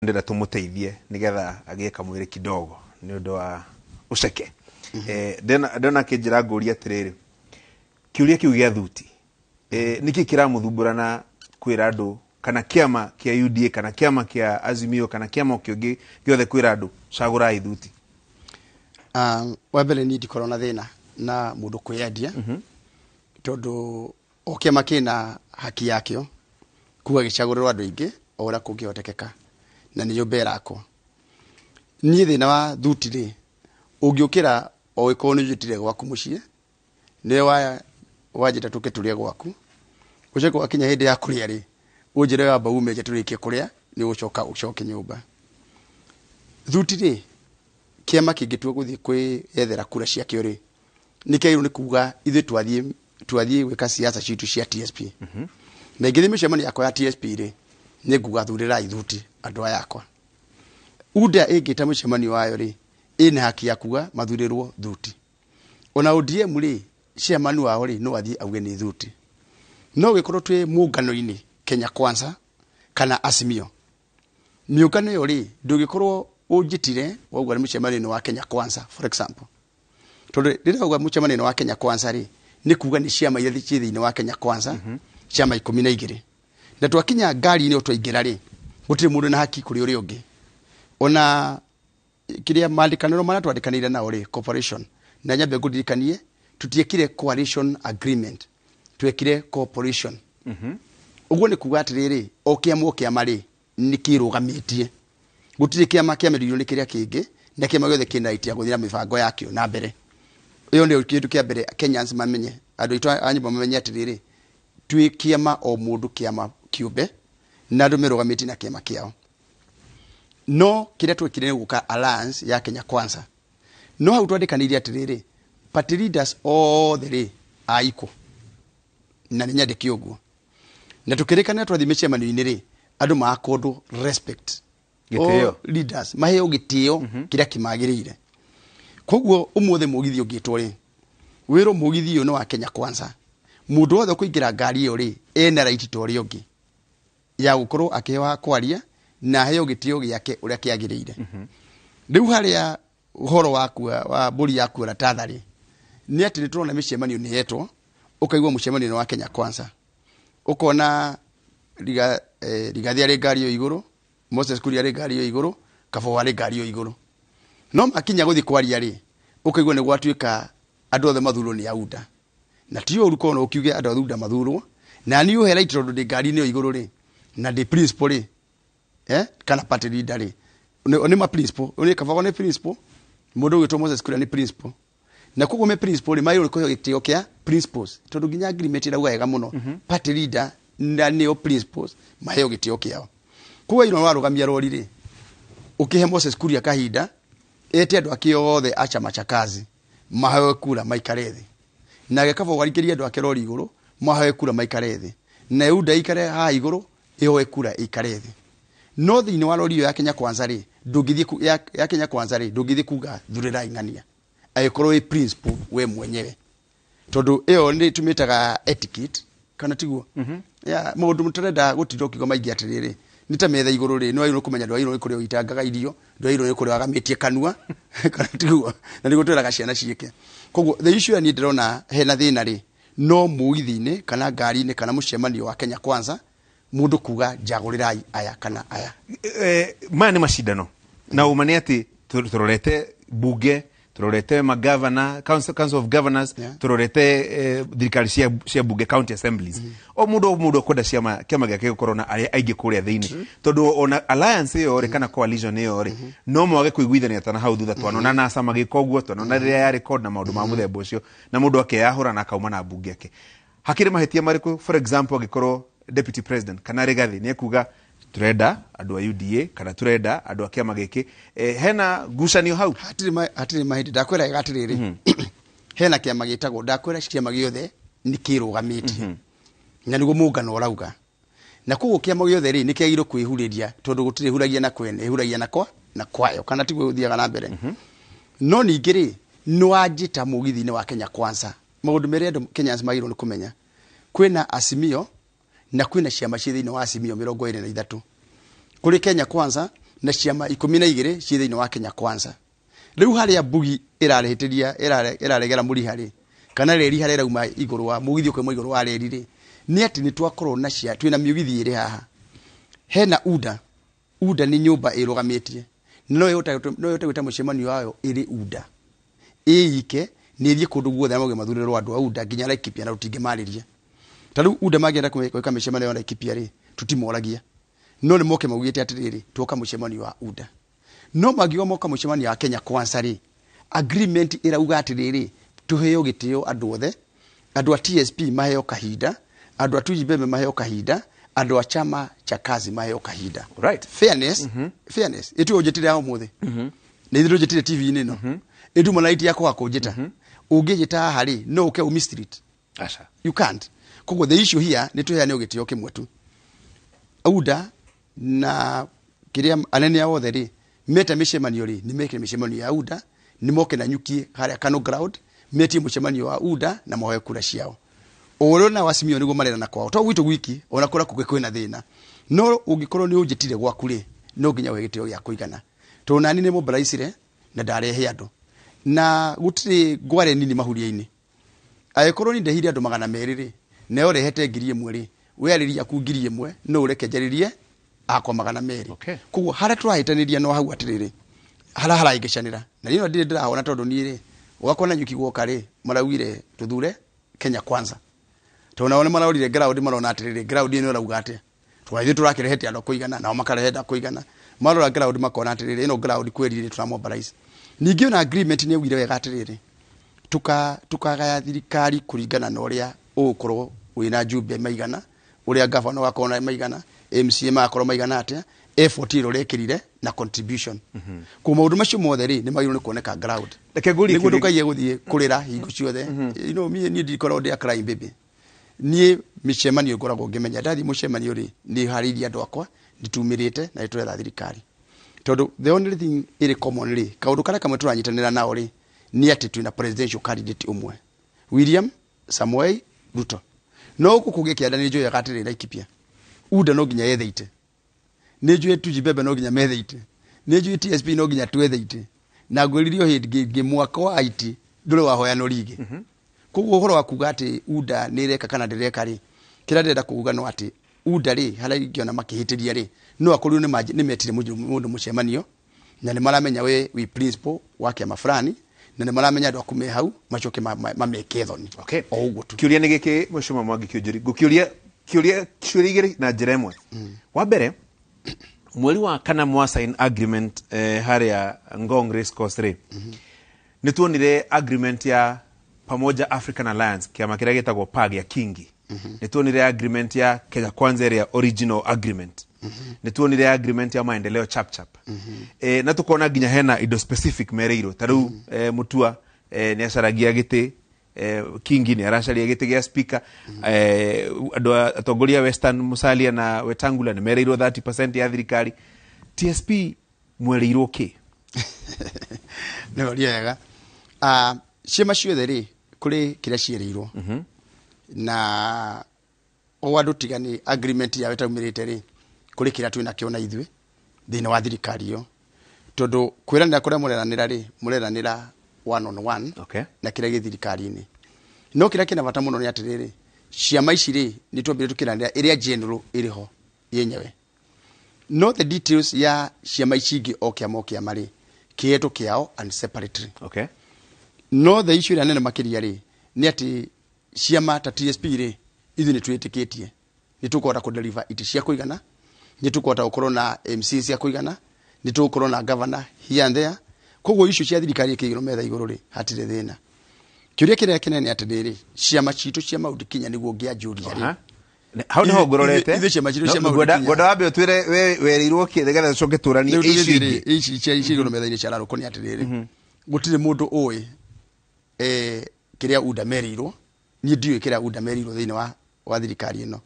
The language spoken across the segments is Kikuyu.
Ndĩrenda tũmũteithie nĩgetha agĩe kamwĩrĩ kidogo nĩ ũndũ wa ũceke. Ndĩrona akĩnjĩra ngũrie atĩrĩrĩ, kĩũria kĩu gĩa thuti, nĩkĩ kĩramũthumbũra na kwĩra andũ kana kĩama kĩa UDA kana kĩama kĩa Azimio kana kĩama o kĩngĩ gĩothe kwĩra andũ cagũrai thuti? Wa mbere, niĩ ndikorwo na thĩna na mũndũ kwĩyendia, tondũ o kĩama kĩna haki yakĩo kuga gĩcagũrĩrwo andũ aingĩ o ũrĩa kũngĩhotekeka, na nĩ nyũmba ĩrakwo. Niĩ thĩna wa thuti rĩ, ũngĩũkĩra o ĩkorwo nĩ ũnjĩtire gwaku mũciĩ, nĩwe wanjĩta tũke tũrĩe gwaku, ũcoke wakinya hĩndĩ ya kũrĩa rĩ, ũnjĩre wamba ume nja tũrĩkie kũrĩa, nĩ ũgũcoka ũcoke nyũmba. Thuti rĩ, kĩama kĩngĩtua gũthiĩ kwĩyethera kura ciakĩo rĩ, nĩ kĩagĩrĩirwo nĩ kuga ithuĩ twathiĩ gwĩka siasa citũ cia TSP, na ingĩthiĩ mĩcemanio yakwa ya TSP rĩ, nĩ nguga thurĩrai thuti andũ aya akwa. UDA ĩngĩta mũcemanio wayo rĩ, ĩna haki ya kuga mathurĩrwo thuti. Ona ODM rĩ, chairman wao rĩ, no athiĩ auge nĩ thuti. No gĩkorwo twĩ mũngano-inĩ Kenya Kwanza kana Azimio, mĩũngano ĩyo rĩ, ndũngĩkorwo ũnjĩtire wauga nĩ mũcemanio-inĩ wa Kenya Kwanza, for example, tondũ rĩrĩa wauga mũcemanio-inĩ wa Kenya Kwanza rĩ, nĩ kuga nĩ ciama iria ciĩ thĩinĩ wa Kenya Kwanza, ciama 12, na twakinya ngari-inĩ o twaingĩra rĩ, gũtirĩ mũndũ na haki kũrĩ ũrĩa ũngĩ. Ona kĩrĩa mandĩkanĩro marĩa twandĩkanĩire nao rĩ, cooperation, na nyambe ngũririkanie, tutiekire coalition agreement, twekire cooperation. Ũguo nĩ kuga atĩrĩrĩ, o kĩama o kĩama rĩ, nĩ kĩrũgamĩtie, gũtirĩ kĩama kĩamĩrĩirio nĩ kĩrĩa kĩngĩ, na kĩama gĩothe kĩna right ya gũthiĩ na mĩbango yakĩo na mbere. Ĩyo nĩyo kĩndũ kĩa mbere Kenyans mamenye, andũ aitũ a nyũmba mamenye atĩrĩrĩ, twĩ kĩama o mũndũ kĩama kĩũmbe, na andũ merũgamĩtie na kĩama kĩao. No kĩrĩa twekire nĩ gũka alliance ya Kenya Kwanza, no hau twandĩkanĩire atĩrĩrĩ, party leaders othe rĩ a equal, na nĩ nyandĩke ũguo, na tũkĩrĩkanĩra twathiĩ mĩcemanio-inĩ rĩ, andũ makondwo respect. Gĩtĩo. All leaders maheo gĩtĩo kĩrĩa kĩmagĩrĩire. Koguo ũmũthĩ mũgithi ũngĩtwo rĩ, wĩrwo mũgithi ũyũ nĩ wa Kenya Kwanza, mũndũ wothe ũkũingĩra ngari ĩyo rĩ, ena right ta ũrĩa ũngĩ ya gũkorwo akĩheo ha kwaria na aheo gĩtĩo gĩake ũrĩa kĩagĩrĩire. Rĩu harĩa ũhoro wa mbũri ya kuora tatha rĩ, nĩ atĩ nĩ tũrona mĩcemanio nĩ yetwo, ũkaigua mũcemanio nĩ wa Kenya Kwanza, ũkona Rigathi arĩ ngari ĩyo igũrũ, Moses Kuria arĩ ngari ĩyo igũrũ, Kabogo arĩ ngari ĩyo igũrũ, no makinya gũthiĩ kwaria rĩ, ũkaigua nĩ gwatuĩka andũ othe mathurwo nĩ auda. Na ti ũru korwo no ũkiuge andũ a UDA mathurwo, na niĩ ũhe right, tondũ ndĩ ngari-inĩ ĩyo igũrũ rĩ, na ndĩ principal rĩ, kana party leader rĩ, nĩ ma principal nĩ Kabogo, nĩ principal, mũndũ ũgwĩtwo Moses Kuria nĩ principal, na koguo me principal rĩ, magĩrĩirwo kũheo gĩtĩo kĩa principals, tondũ nginya agreement ĩrauga wega mũno party leader na nĩo principals maheo gĩtĩo kĩao. Koguo ino warũgamia rori rĩ, ũkĩhe Moses Kuria kahinda ete andũ ake othe a chama cha kazi mahewe kura maikare thĩ, nake Kabogo arikĩrie andũ ake rori igũrũ mahewe kura maikare thĩ, na UDA ikare haha igũrũ ĩhoe kura ĩikare thĩ. No thĩinĩ wa rori ĩyo ya Kenya Kwanza rĩ, ndũngĩthiĩ ya Kenya Kwanza rĩ, ndũngĩthiĩ kuga thurĩrai ng'ania angĩkorwo wĩ principal we mwenyewe, tondũ ĩyo nĩ tũmĩtaga etiquette, kana tiguo? Ya maũndũ tũrenda gũtinda ũkiuga maingĩ atĩrĩrĩ, nĩ ta metha igũrũ rĩ, nĩ wagĩrĩirwo kũmenya ndwagĩrĩirwo nĩ kũrĩa ũitangaga irio, ndwagĩrĩirwo nĩ kũrĩa wagamĩtie kanua, kana tiguo? Na nĩguo twĩraga ciana ciĩke. Koguo the issue ĩrĩa niĩ ndĩrona hena thĩna rĩ, no mũgithi-inĩ kana ngari-inĩ kana mũcemanio wa Kenya Kwanza, mũndũ kuga njagũrĩrai aya kana aya. Maya nĩ macindano, na ũma nĩ atĩ tũrorete bunge, tũrorete magavana, council of governors, tũrorete thirikari cia bunge, county assemblies, o mũndũ akwenda kĩama gĩake gĩkorwo na arĩa aingĩ kũrĩa thĩinĩ, tondũ ona alliance ĩyo rĩ, kana coalition ĩyo rĩ, no mwage kũiguithania tana hau thutha. Twanona NASA magĩka ũguo, twanona rĩrĩa yarĩ CORD na maũndũ ma mũthemba ũcio, na mũndũ akeyahũra na akauma na mbunge ake. Hakĩrĩ mahĩtia marĩkũ, for example, angĩkorwo deputy president kana Rigathi nĩ ekuga turenda andũ a UDA kana turenda andũ a kĩama gĩkĩ, hena ngucanio hau? Hatirĩ mahĩndĩ. Ndakwĩra wega atĩrĩrĩ, hena kĩama gĩtagwo, ndakwĩra kĩama gĩothe nĩ kĩrũgamĩtie, na nĩguo mũngano ũrauga, na koguo kĩama gĩothe rĩ, nĩ kĩagĩrĩirwo kwĩhurĩria, tondũ gũtirĩ huragia na kwene, ĩhuragia na kwa na kwayo, kana tiguo ũthiaga na mbere? No ningĩ rĩ, nĩ wanjĩta mũgithi-inĩ wa Kenya Kwanza, maũndũ merĩ andũ Kenyans magĩrĩirwo nĩ kũmenya, kwĩna Azimio na kwĩna ciama ciĩ thĩinĩ wa Azimio 23. Kũrĩ Kenya Kwanza Na ciama 12 ciĩ thĩinĩ wa Kenya Kwanza. Rĩu harĩa mbugi ĩrarehĩtĩria ĩraregera mũriha rĩ, kana reri harĩa ĩrauma igũrũ wa mũgithi ũkauma igũrũ wa reri rĩ, nĩ atĩ nĩ twakorwo na cia twĩna mĩũgithi ĩrĩ haha. Hena UDA. UDA nĩ nyũmba ĩrũgamĩtie, no ĩhote gwĩta mũcemanio wayo ĩrĩ UDA ĩike nĩ ĩthiĩ kũndũ guothe na mauge mathurĩrwo andũ a UDA nginya Laikipia, na tũtingĩmarĩria. Ta rĩu UDA mangĩenda gwĩka mĩcemanio ya Laikipia rĩ, tũtimoragia, no nĩ moke maugĩte atĩrĩrĩ, twoka mũcemanio wa UDA. No mangiuga moka mũcemanio wa Kenya Kwanza rĩ, agreement ĩrauga atĩrĩrĩ, tũheo gĩtĩo andũ othe, andũ a TSP maheo kahinda, andũ a Tujibembe maheo kahinda, andũ a chama cha kazi maheo kahinda. Fairness, fairness ĩtu ũnjĩtire haha ũmũthĩ, na ithuĩ ndũnjĩtire TV-inĩ ĩno, ĩnduma na ya kwaga kũnjĩta. Ũngĩnjĩta haha rĩ, no ũke ũ mistreat? Aca. You can't. Koguo the issue here nĩ tũheane gĩtĩo kĩmwe tu. UDA na kĩrĩa anene ao othe rĩ, meta mĩcemanio rĩ, nĩ mekire mĩcemanio ya UDA, nĩ moke na nyuki harĩa Kano ground, metie mũcemanio wa UDA na mahoe kura ciao. O ũrĩa na Wasimio nĩguo marerana kwao, to gwitũ gwiki, ona kũrĩa kũngĩ kwĩna thĩna. No ũngĩkorwo nĩ ũnjĩtire gwaku rĩ, no nginya ũhe gĩtĩo gĩa kũigana, tondũ nani nĩ mobilizire na ndarehe andũ, na gũtirĩ ngware nini mahuria-inĩ. Angĩkorwo ni ndehire andũ 200 rĩ, nayo ũrehete 1000 rĩ, we arĩria aku 1000, no ũreke njarĩrie akwa 200. Koguo harĩa tũrahĩtanĩria no hau atĩrĩrĩ, harĩa harahĩngĩcanĩra, na niĩ no ndirĩ ndĩrahona, tondũ niĩ rĩ, gwakwa na nyuki guoka rĩ, maraugire tũthure Kenya Kwanza, tondũ nao nĩ marorire ground, marona atĩrĩrĩ, ground ĩno ĩrauga atĩa? Tondũ ithuĩ tũrakĩrehete andũ a kũigana, nao makarehe andũ a kũigana. Marora ground makona atĩrĩrĩ, ĩno ground kweri rĩ, tũramobilize. Ningĩ ona agreement nĩ yaugire wega atĩrĩrĩ, tukagaya thirikari kũringana na ũrĩa ũgũkorwo wĩna njumbe maigana, ũrĩa gavana ũgakorwo na maigana, MCA magakorwo maigana atĩa, effort ĩrĩa ũrekĩrire na contribution. Kwa maũndũ macio mothe rĩ, nĩ magĩrĩirwo nĩ kuoneka ground. Reke ngũrie nĩguo kĩũria. Ndũkaiye gũthiĩ kũrĩra hingo ciothe. Niĩ ndikoragwo ndĩ a crying baby. Niĩ mĩcemanio ngoragwo ngĩmenya, ndathiĩ mũcemanio rĩ, nĩ harĩirie andũ akwa, nĩtumĩrĩte na nĩtũretha thirikari, tondũ the only thing ĩrĩ common rĩ, kaũndũ karĩa kamwe tũranyitanĩra nao rĩ, nĩ atĩ twĩna presidential candidate ũmwe, William Samoei Ruto. No gũkũ kũngĩ kĩanda nĩ njũyaga atĩrĩ, Laikipia UDA no nginya yethe itĩ, nĩ njũĩ Tujibembe no nginya methe itĩ, nĩ njũĩ TSP no nginya twethe itĩ, na ngwĩrire o hĩndĩ ĩngĩ mwaka wa IT ndũrĩ wahoyanwo rĩngĩ. Koguo ũhoro wa kuga atĩ UDA nĩ ĩreka kana ndĩreka rĩ, kĩrĩa ndĩrenda kuga no atĩ UDA rĩ, harĩa ingĩona makĩhĩtĩria rĩ, no akorirwo nĩ metire mũndũ mũcemanio na nĩ maramenya we wi principal wa kĩama fulani, na nĩ maramenya andũ aku me hau, macoke mameke thoni. O ũguo tu. Kĩũria nĩ gĩkĩ, Mheshimiwa Mwangi Kiunjuri, ngũkĩũria kĩũria ciũria igĩrĩ na njĩra ĩmwe. Wa mbere, mweri wa kana mwa sign agreement harĩa Ngong Race Course rĩ, nĩ tuonire agreement ya Pamoja African Alliance, kĩama kĩrĩa gĩtagwo PAG ya Kingi, nĩ tuonire agreement ya Kenya Kwanza ĩrĩa original agreement, nĩ tuonire agreement ya Maendeleo Chapchap, na tukona nginya hena indo specific mereirwo. Ta rĩu Mutua nĩ acaragia gĩtĩ, Kingi nĩ aracaria gĩtĩ gĩa speaker, andũ atongoria Western, Musalia na Wetangula, nĩ mereirwo 30% ya thirikari. TSP mwereirwo kĩ? Nĩ ũria wega. Ciama ciothe rĩ, kũrĩ kĩrĩa ciĩrĩirwo, na o andũ tiga nĩ agreement yao ĩtaumĩrĩte rĩ, kũrĩ kĩrĩa twĩ nakĩo na ithuĩ thĩinĩ wa thirikari ĩyo, tondũ kwĩranĩra kũrĩa mũreranĩra rĩ, mũreranĩra one on one na kĩrĩa gĩ thirikari-inĩ. No kĩrĩa kĩna bata mũno nĩ atĩrĩrĩ, ciama ici rĩ, nĩ twambire tũkĩranĩra ĩrĩa general ĩrĩ ho yenyewe, no the details ya ciama ici ingĩ, o kĩama o kĩama rĩ, kĩhetwo kĩao and separately. No the issue ĩrĩa nene makĩria rĩ, nĩ atĩ ciama ta TSP rĩ, ithuĩ nĩ twĩtĩkĩtie nĩ tũkũhota kũdeliver itĩ cia kũigana, nĩ tũkũhota gũkorwo na MC cia kũigana, nĩ tũgũkorwo na governor here and there. Koguo icio cia thirikari ĩkĩigĩrwo metha igũrũ rĩ, hatirĩ thĩna. Kĩũria kĩrĩa kĩnene atĩrĩrĩ, ciama citũ cia Mount Kenya, nĩguo ngĩanjũria rĩ, Aha. Hau nĩho ngũrorete. Ithuĩ ciama citũ cia No, Mount ngwenda Kenya. Ngwenda wambe ũtwĩre we werĩirwo kĩ, nĩgetha tũcoke tũranie Rĩu icio tũgĩthiĩ ingĩ. rĩ, ici cia ici igũrũ metha-inĩ cia rarũkũ nĩ atĩrĩrĩ, gũtirĩ mũndũ ũĩ kĩrĩa UDA merĩirwo. Niĩ ndiũĩ kĩrĩa UDA merĩirwo thĩinĩ wa thirikari ĩno,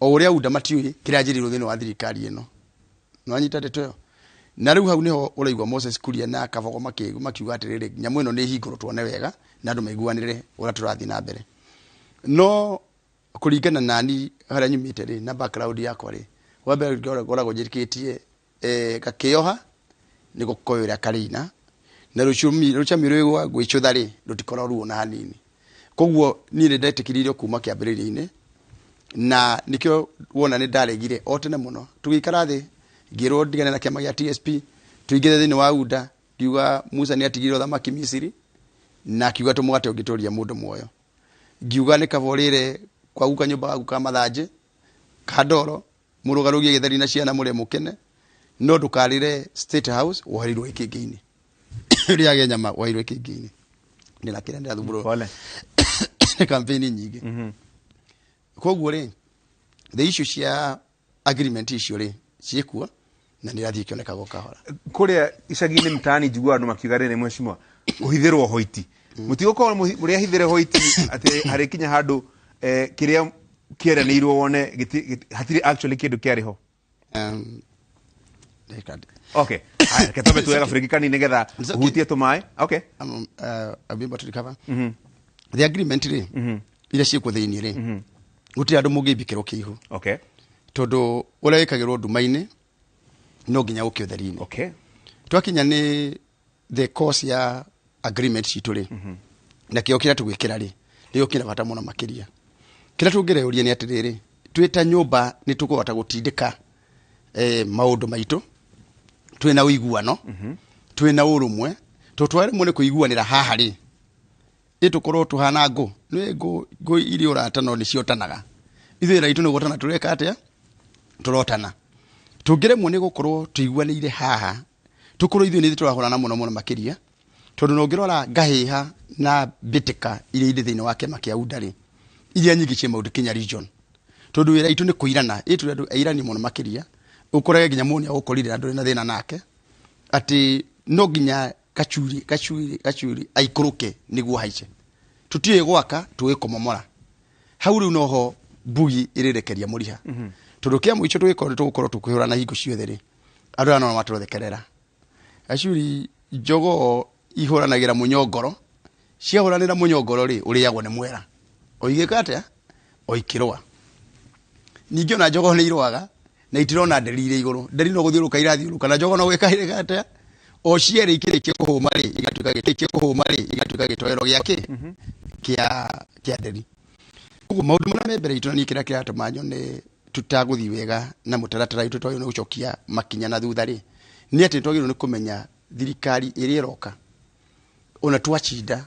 o ũrĩa UDA matiũĩ kĩrĩa njĩrĩirwo thĩinĩ wa thirikari ĩno. Nĩwanyita ndeto ĩyo? Na rĩu hau nĩho ũraigua Moses Kuria na Kabogo makiuga atĩrĩrĩ, nyamũ ĩno nĩ hingũrwo tuone wega na andũ maiguanĩre ũrĩa tũrathiĩ na mbere. No kũringana nani harĩa nyumĩte rĩ, na background yakwa rĩ, wa mbere ngoragwo njĩkĩtie Gakĩoha nĩ gũkoĩ ũrĩa karĩina na rũcami rwĩgwa gwĩcũtha rĩ rũtikorwo ruo na hanini. Koguo niĩ nĩ ndetĩkĩririo kuma kĩambĩrĩria-inĩ, na nĩkĩo wona nĩ ndaregire o tene mũno. Tũgĩikara thĩ ngĩrwo ndigane na kĩama gĩa TSP tũingĩre thĩinĩ wa UDA, ngiuga Musa nĩ atigire ũthamaki Misiri na akiuga tũmũgate ũngĩtũria mũndũ muoyo. Ngiuga nĩ kaba ũrĩre kwa guka nyũmba gaku ka mathanjĩ ka ndoro mũrũgarũgie gĩtheri na ciana mũrĩe mũkene, no ndũkarĩre State House wohereirwo gĩkĩngĩ-inĩ. Ũrĩage nyama wohereirwo gĩkĩngĩ-inĩ. Ndĩna kĩrĩa ndĩrathumbũrwo Pole. nĩ campaign nyingĩ. Koguo rĩ, the issue cia agreement icio rĩ ciĩkuo na nĩ irathiĩ ikĩonekaga o kahora. Kũrĩa icagi-inĩ mtaani njiguaga andũ makiuga rĩrĩ, mheshimiwa, kũhithĩrwo hoiti mũtigũkorwo mũrĩ ahithĩre hoiti atĩ harĩkinya handũ kĩrĩa kĩeranĩirwo wone hatirĩ actually kĩndũ kĩarĩ ho. Okay, haya, reke twambe tuoe gabiriki kanini nĩgetha It's okay. ũhutie tũmaĩ. Okay. I'll be able to recover. The agreement rĩ, iria ciĩkuo thĩinĩ rĩ, gũtirĩ andũ mũngĩmbikĩrwo kĩihu. Tondũ ũrĩa wĩkagĩrwo nduma-inĩ no nginya ũke ũtheri-inĩ. Twakinya nĩ the course ya agreement citũ rĩ, na kĩo kĩrĩa tũgwĩkĩra rĩ nĩkĩo kĩna bata mũno makĩria. Kĩrĩa tũngĩreuria nĩ atĩrĩrĩ, twĩ ta nyũmba nĩ tũkũhota gũtindĩka maũndũ maitũ twĩna ũiguano, twĩna ũrũmwe, tondũ twaremwo nĩ kũiguanĩra haha rĩ, ĩ tũkorwo tũhana ngũ. Nĩ ngũ, ngũ irĩ ũrata no nĩ ciotanaga. Ithuĩ wĩra witũ nĩ guotana tũreka atĩa? Tũrotana. Tũngĩremwo nĩ gũkorwo tũiguanĩire haha, tũkorwo ithuĩ nĩ ithuĩ tũrahũrana mũno mũno makĩria, tondũ no ũngĩrora ngahĩha na mbĩtĩka iria irĩ thĩinĩ wa kĩama kĩa UDA rĩ, iria nyingĩ ciĩ Mount Kenya region, tondũ wĩra witũ nĩ kũirana. Ĩ tũrĩ andũ airani mũno makĩria, ũkorage nginya mũndũ nĩagũkorire na ndũrĩ na thĩna nake, atĩ no nginya gacuri gacuri gacuri aikũrũke nĩguo haice. Tũtiũĩ gwaka, tũĩ kũmomora. Hau rĩu noho mbugi ĩrĩrekeria mũriha. Tondũ kĩa mũico tũgĩkorwo tũgũkorwo tũkĩhũrana hingo ciothe rĩ, andũ aya no matũrekerera. Gacuri njogoo ihũranagĩra mũnyongoro, ciahũranĩra mũnyongoro rĩ, ũrĩagwo nĩ mwera. O igĩka atĩa? O ikĩrũa. Ningĩ ona njogoo nĩ irũaga na itirona nderi irĩ igũrũ. Nderi no gũthiũrũrũka irathiũrũrũka na njogoo no gwĩka ĩreka atĩa? O cierĩ ikĩrĩkia kũhũma rĩ, igatuĩka kũhũma rĩ, igatuĩka gĩtoero gĩa kĩ? Kĩa nderi. Koguo maũndũ marĩa me mbere itũ na niĩ kĩrĩa kĩratũma nyone tutagũthiĩ wega na mũtaratara witũ twagĩrĩirwo nĩ gũcokia makinya na thutha rĩ, nĩ atĩ twagĩrĩirwo nĩ kũmenya thirikari ĩrĩa ĩroka ona twacinda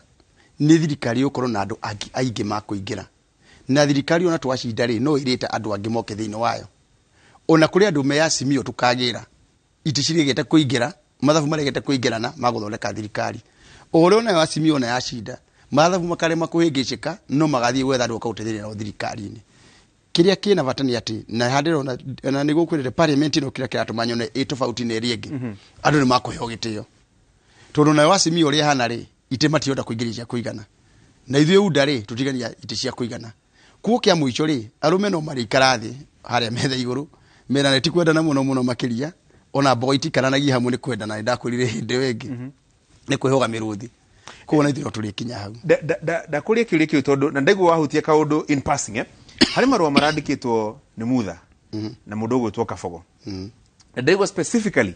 nĩ thirikari ĩgũkorwo na andũ angĩ aingĩ makũingĩra, na thirikari ona twacinda rĩ no ĩrĩte andũ angĩ moke thĩinĩ wayo. Ona kũrĩ andũ me Azimio tũkagĩra itĩ ciregete kũingĩra, mathabu maregete kũingĩrana magũthondeka thirikari. O ũrĩa onayo Azimio ona yacinda mathabu makarema kũhĩngĩcĩka, no magathiĩ gwetha andũ gũteithĩrĩria nao thirikari-inĩ. Kĩrĩa kĩna bata nĩ atĩ na handĩrona na nĩ gũkwĩrĩte parliament ĩno kĩrĩa kĩratũma nyone ĩ tofauti na ĩrĩa ĩngĩ, andũ nĩ makũheo gĩtĩo, tondũ nayo Azimio ũrĩa ĩhana rĩ, itĩ matirahota kũingĩria cia kũigana, na ithuĩ UDA rĩ tũtigania itĩ cia kũigana. Kuo kĩa mũico rĩ, arũme no marĩikara thĩ harĩa metha igũrũ merane ti kwendana mũno mũno makĩria, ona mbogo itikaranagia hamwe nĩ kwendana. Nĩ ndakwĩrire hĩndĩ ĩyo ĩngĩ nĩ kwĩhoga mĩrũthi, koguo na ithuĩ no tũrĩkinya hau. Ndakũria kĩũria kĩu tondũ na ndaigua wahutia kaũndũ in passing, eh? Harĩ marũa marandĩkĩtwo nĩ Mutha na mũndũ ũgwĩtwo Kabogo, na ndaigua specifically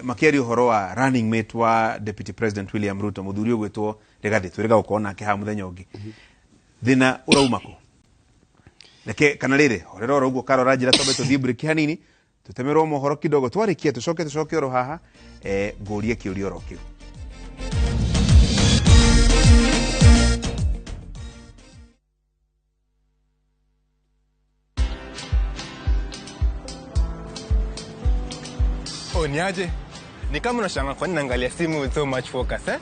makĩaria ũhoro wa running mate wa Deputy President William Ruto, mũthuri ũgwĩtwo Rigathi. Twĩrĩga gũkorwo nake haha mũthenya ũngĩ. Thĩna ũrauma kũ? Reke kana rĩrĩ horera oro ũguo karora njĩra, twambe tũthiĩ break hanini, tũtemerwo mohoro kidogo, twarĩkia tũcoke oro haha ngũrie kĩũria oro kĩu. Oh, niaje? Ni kama unashangaa kwa nini naangalia simu with so much focus, eh?